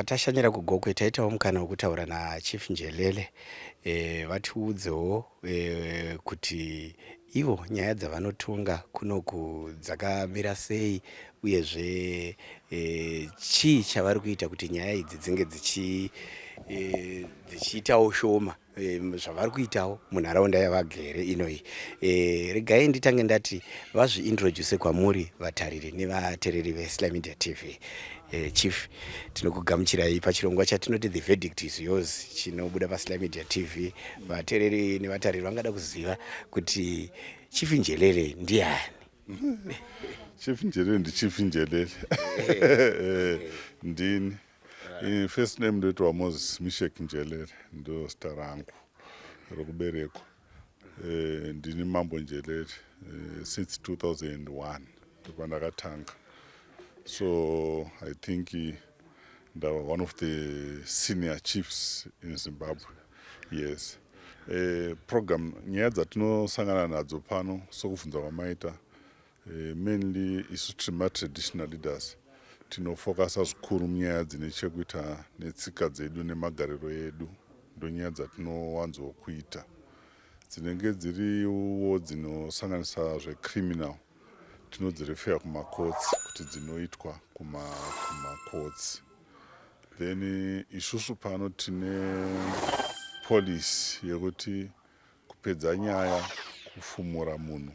Patashanyira kuGokwe taitawo mukana wekutaura naChief Njelele vatiudzewo kuti ivo nyaya dzavanotonga kunoku dzakamira sei, uyezve chii chavari kuita kuti nyaya idzi dzinge dzichiitawo shoma, zvavari kuitawo munharaunda yavagere inoyi. Regai nditange ndati vazviintroduce kwamuri vatariri nevateereri veSly Media TV. Chief, tinokugamuchirai pachirongwa chatinoti "The Verdict Is Yours" chinobuda paSly Media TV. Vateereri nevatariri vangada kuziva kuti Chief Njelele ndiani? Chief Njelele ndiChief Njelele, ndini. First name ndoitwa Moses Mishek Njelele, ndo zita rangu rokuberekwa. Ndini Mambo Njelele since 2001, ndopandakatanga. So I think ndava one of the senior chiefs in Zimbabwe, yes. Program nyaya dzatinosangana nadzo pano, sokubvunza kwamaita, mainly isu tiri matraditional leaders, tinofocusa zvikuru munyaya dzine chekuita netsika dzedu nemagariro edu. Ndonyaya dzatinowanzokuita. Dzinenge dziriwo dzinosanganisa zvecriminal, tinodzirefera kumacourts kuti dzinoitwa kumacourts. Then isusu pano tine policy yekuti kupedza nyaya kufumura munhu.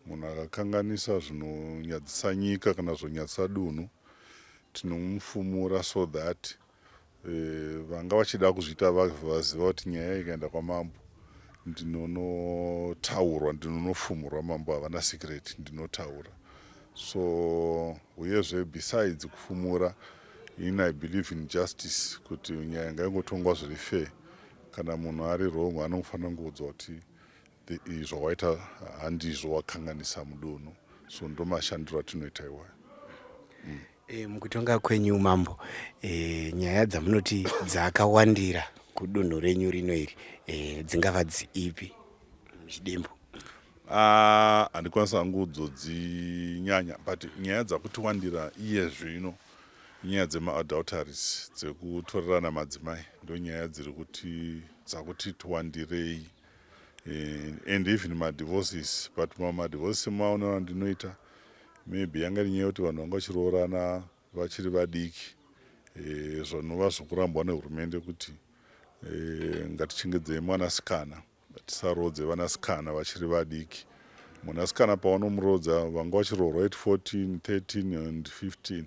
Munhu akakanganisa zvinonyadzisa nyika kana zvonyadzisa dunhu, tinomufumura so that vanga vachida kuzviita vaziva kuti nyaya ikaenda kwamambo ndinonotaurwa, ndinonofumurwa. Mambo havana secret, ndinotaura. So uyezve, besides kufumura, ini I believe in justice, kuti nyaya ngaingotongwa zviri fair. Kana munhu ari wrong, anofanira kungoudzwa kuti zvawaita handizvo, wakanganisa mudunhu. So ndo mashandiro atinoita iwayo. Mukutonga kwenyu mambo, nyaya dzamunoti dzakawandira kudunhu renyu rino iri dzingava dziipi muchidimbu? Ah, handikwanisi hangu kudzodzinyanya, but nyaya dzakutiwandira iye zvino inyaya dzemaadulteries, dzekutorerana madzimai. Ndo nyaya dziri kuti dzakuti tiwandirei, and even madivorces. But madivorces maonero andinoita, maybe yanga iri nyaya yekuti vanhu vanga vachiroorana vachiri vadiki, zvinova zvokurambwa nehurumende kuti ngatichengedzei mwanasikana, tisarodze vanasikana vachiri vadiki. Mwanasikana paunomurodza, vanga vachiroorwa at 14, 13 and 15,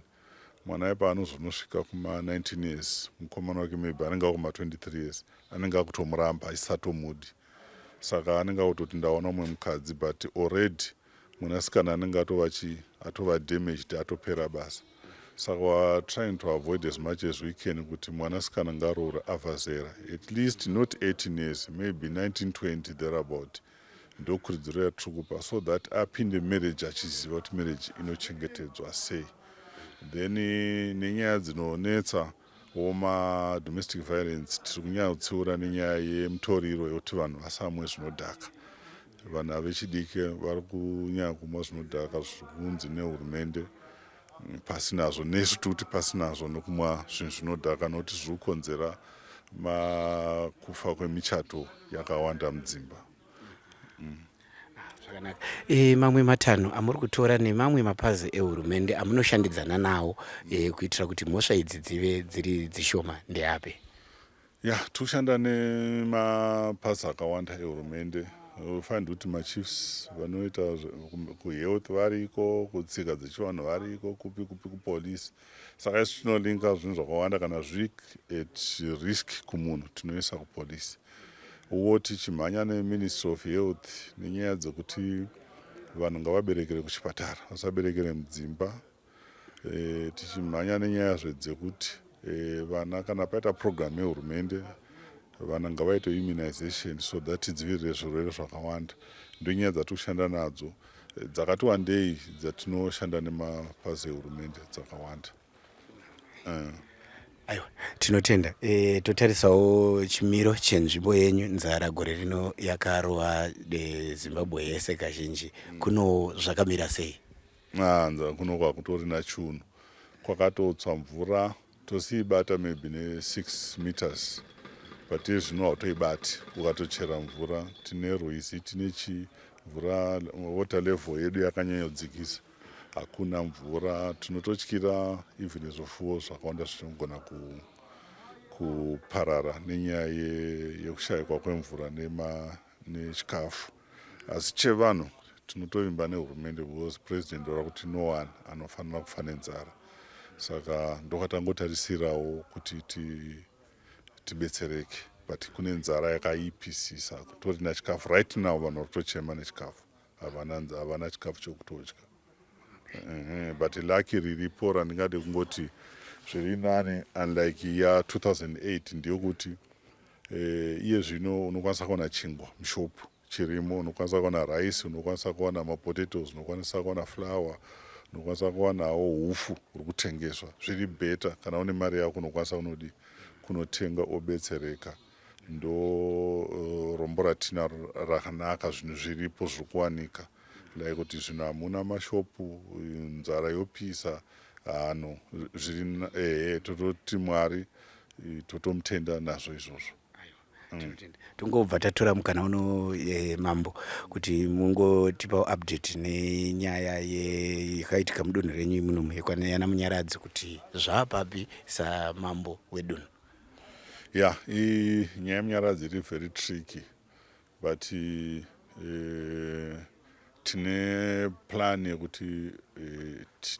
mwana ipa anozonosvika kuma19 years, mukomana wake maybe anenge akuma23 years, anenge akutomuramba, achisatomudi. Saka anenge akutoti ndaona umwe mukadzi, but already mwanasikana anenge atova chi atova damaged, atopera basa. Saka we are trying to avoid as much as we can kuti mwanasikana ngaroore abva zera, at least not 18 years, maybe 19, 20 thereabout. Ndokurudziro yatiri kupa, so that apinde marriage achiziva kuti marriage inochengetedzwa sei. Then nenyaya dzinonetsa woma-domestic violence, tiri kunyanya kutsiura nenyaya yemutoriro, yekuti vanhu vasamwe zvinodhaka. Vanhu vechidiki vari kunyanya kumwa zvinodhaka, zvikunzi nehurumende pasinazvo, nesu tiri kuti pasinazvo nokumwa zvinhu zvinodhaka, nokuti zviri kukonzera makufa kwemichato yakawanda mudzimba. Zvakanaka. Mamwe matanho amuri kutora nemamwe mapazi ehurumende amunoshandidzana nawo kuitira kuti mhosva idzi dzive dziri dzishoma ndeapi? Ya, tiri nemapazi akawanda ehurumende. Find kuti machiefs vanoita kuhealth variko, kutsika dzechivanhu variko, kupi kupi, kupolisi. Saka isu tinolinka zvinhu zvakawanda. Kana zviri at risk kumunhu, tinoisa kupolisi. Uwo tichimhanya neMinistry of Health nenyaya dzekuti vanhu ngavaberekere kuchipatara, vasaberekere mudzimba. Tichimhanya nenyaya dzekuti vana, kana paita program yehurumende, vana ngavaite immunization so that tidzivirire zvirwere zvakawanda. Ndonyaya dzatiri kushanda nadzo, dzakati wandei dzatinoshanda nemapazi ehurumende, dzakawanda. Aiwa, tinotenda. Totarisawo chimiro chenzvimbo yenyu. Nzara gore rino yakarova Zimbabwe yese kazhinji. Kuno zvakamira sei? Ah, nzara kuno kwakutorina chunhu, kwakatotswa mvura. Tosiibata maybe ne6 meters, but iye zvino hautoibati. Ukatochera mvura, tine rwizi, tine chi mvura, water level yedu yakanyanyodzikisa, hakuna mvura. Tinototyira even zvifuwo zvakawanda zvinogona kuparara nenyaya yekushayikwa kwemvura nechikafu. Asi chevanhu tinotovimba nehurumende, because President ora kuti no one anofanira kufa nenzara. Saka ndokwatangotarisirawo kuti tibetsereke, but kune nzara yakaipisisa, kutorina chikafu right now. Vanhu vari kutochema nechikafu, havana chikafu chekutodya. But lucky riripo randingade kungoti zviri nani, unlike ya2008, ndeyekuti iye zvino unokwanisa kuwana chingwa mushopu chirimo, unokwanisa kuwana rice, unokwanisa kuwana mapotatoes, unokwanisa kuwana flour, unokwanisa kuwanawo hufu huri kutengeswa. Zviri better. Kana une mari yako, unokwanisa kunodi kunotenga obetsereka. Ndo rombo ratinaro rakanaka, zvinhu zviripo, zviri kuwanika. Like kuti zvinhu hamuna mashopu, nzara yopisa hano, zviri ehe, tototi Mwari totomutenda nazvo izvozvo. Tongobva tatora mukana uno, mambo, kuti mungotipawo update nenyaya yakaitika mudunhu renyu munomu yana Munyaradzi, kuti zvaapapi samambo wedunhu. Ya, nyaya yeMunyaradzi iri very tricky, but tine plan yekuti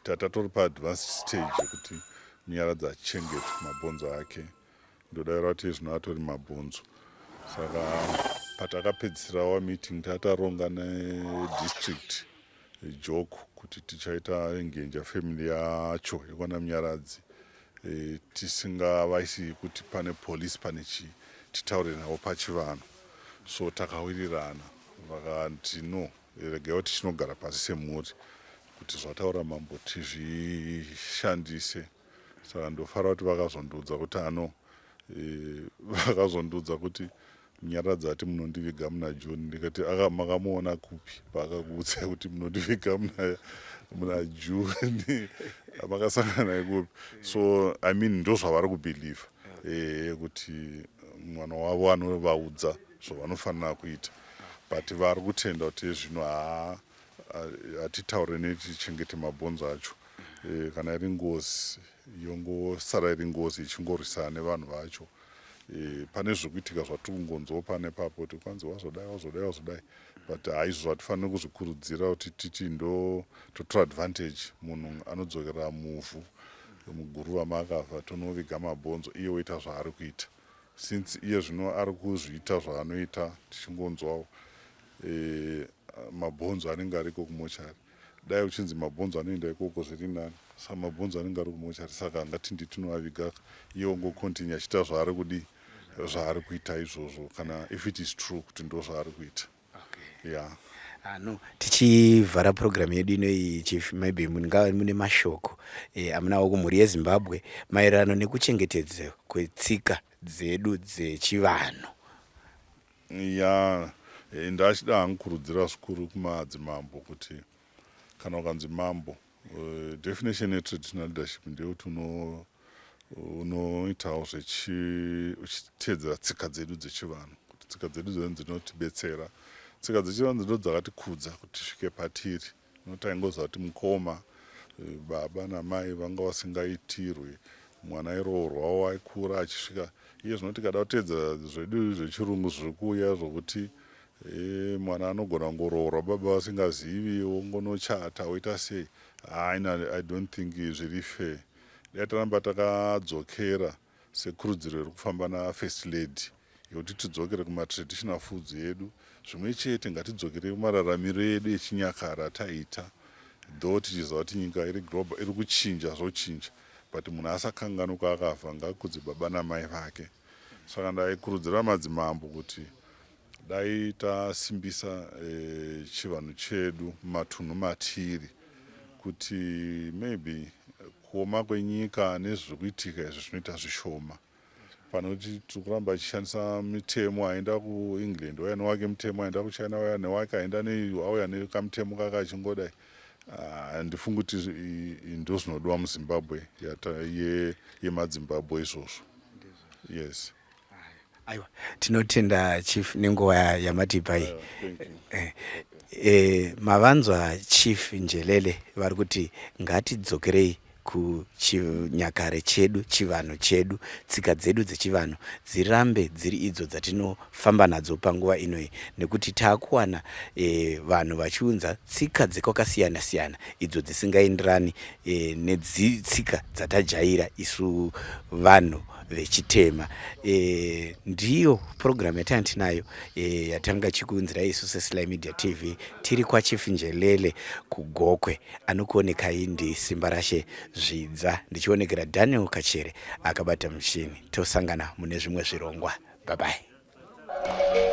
tatatori paadvanced stage yekuti Munyaradzi achengetwe mabhonzo ake. Ndodavira kuti zvino atori mabhonzo. Saka patakapedzisirawo meeting tataronga nedistrict joke kuti tichaita engager family yacho yekwana Munyaradzi, tisingavaisi kuti pane police, pane chii, titaure navo pachivanhu. So takawirirana, vakati no, regaiwo tichinogara pasi semhuri kuti zvataura mambo tizvishandise. Saka ndofara kuti vakazondiudza kuti ano vakazondiudza kuti Munyaradzi ati munondiviga muna June. Ndikati makamuona kupi paakakuudzai kuti munondiviga muna June? Makasangana naye kupi? So I mean, ndo zvavari kubhilivha kuti mwana wavo anovaudza zvavanofanira kuita, but vari kutenda kuti zvino haa, hatitaure netichengete mabhonzo acho. Kana iri ngozi, yongosara iri ngozi ichingorwisana nevanhu vacho. Pane zvekuitika zvatiri kungonzwawo pane papo kuti kwanzi wazodai, wazodai, wazodai, but haizvo hatifaniri kuzvikurudzira kuti titi ndo totora advantage. Munhu anodzokera muvhu, muguruva maakafa, tonoviga mabhonzo, iye oita zvaari kuita. Since iye zvino ari kuzviita zvaanoita, tichingonzwawo mabhonzo anenge ariko kumochari. Dai uchinzi mabhonzo anoenda ikoko, zviri nani. Saka mabhonzo anenge ari kumochari, saka ngatindi tinoaviga, iye ongocontinue achiita zvaari kudi, zvaari kuita izvozvo, kana if it is true kuti ndo zvaari kuita, yeah. Ah, no, tichivhara purogiramu yedu inoyi, Chief, maybe mungava mune mashoko amunawo kumhuri yeZimbabwe maererano nekuchengetedzwa kwetsika dzedu dzechivanhu. Ya, ndachida hangu kurudzira zvikuru kumadzimambo kuti kana ukanzi mambo, definition yetraditional leadership ndeyekuti unoitawo uchiteedzera tsika dzedu dzechivanhu, kuti tsika dzedu dzedu dzinotibetsera. Tsika dzechivanhu ndo dzakatikudza kuti tisvike patiri. Notaingoziva kuti mukoma, baba namai vanga vasingaitirwi, mwana airoorwawo, aikura achisvika. Iye zvino tikada kuteedza zvedu zvechirungu zviri kuuya zvokuti mwana anogona kungoroorwa baba vasingazivi, wongonochata, woita sei, haina, I don't think zviri fair. Dai taramba takadzokera sekurudziro iri kufamba naFirst Lady yekuti tidzokere kumatraditional foods edu zvimwe chete, ngatidzokere kumararamiro edu echinyakare ataita. Though tichiziva kuti nyika iri global, iri kuchinja, zvochinja, but munhu asakanganuka akabva, ngaakudze baba namai vake. Saka ndaikurudzira madzimambo kuti dai tasimbisa chivanhu chedu mumatunhu matiri, kuti maybe kuoma kwenyika nezviri kuitika izvi zvinoita zvishoma, pane kuti tiri kuramba tichishandisa mitemo. Aenda kuEngland, auya newake mutemo, aenda kuChina, auya newake, aenda auya nekamutemo kake achingodai. Handifungi kuti ndozvinodiwa muZimbabwe yemadzimbabwe izvozvo. Yes. Aiwa, tinotenda Chief nenguva yamatipa iyi. Eh, mavanzwa Chief Njelele vari kuti ngatidzokerei kuchinyakare chedu, chivanhu chedu, tsika dzedu dzechivanhu dzirambe dziri idzo dzatinofamba nadzo panguva inoyi, nekuti taakuwana vanhu vachiunza tsika dzekwakasiyana siyana idzo dzisingaenderani nedzitsika dzatajaira isu vanhu vechitema. Ndiyo purogiramu yatanga tinayo yatanga chikuunzirai isu seSly Media TV. Tiri kwaChief Njelele kuGokwe. Anokuonekai ndi Simba Rashe Zvidza, ndichionekera Daniel Kachere akabata muchini. Tosangana mune zvimwe zvirongwa. Bye bye.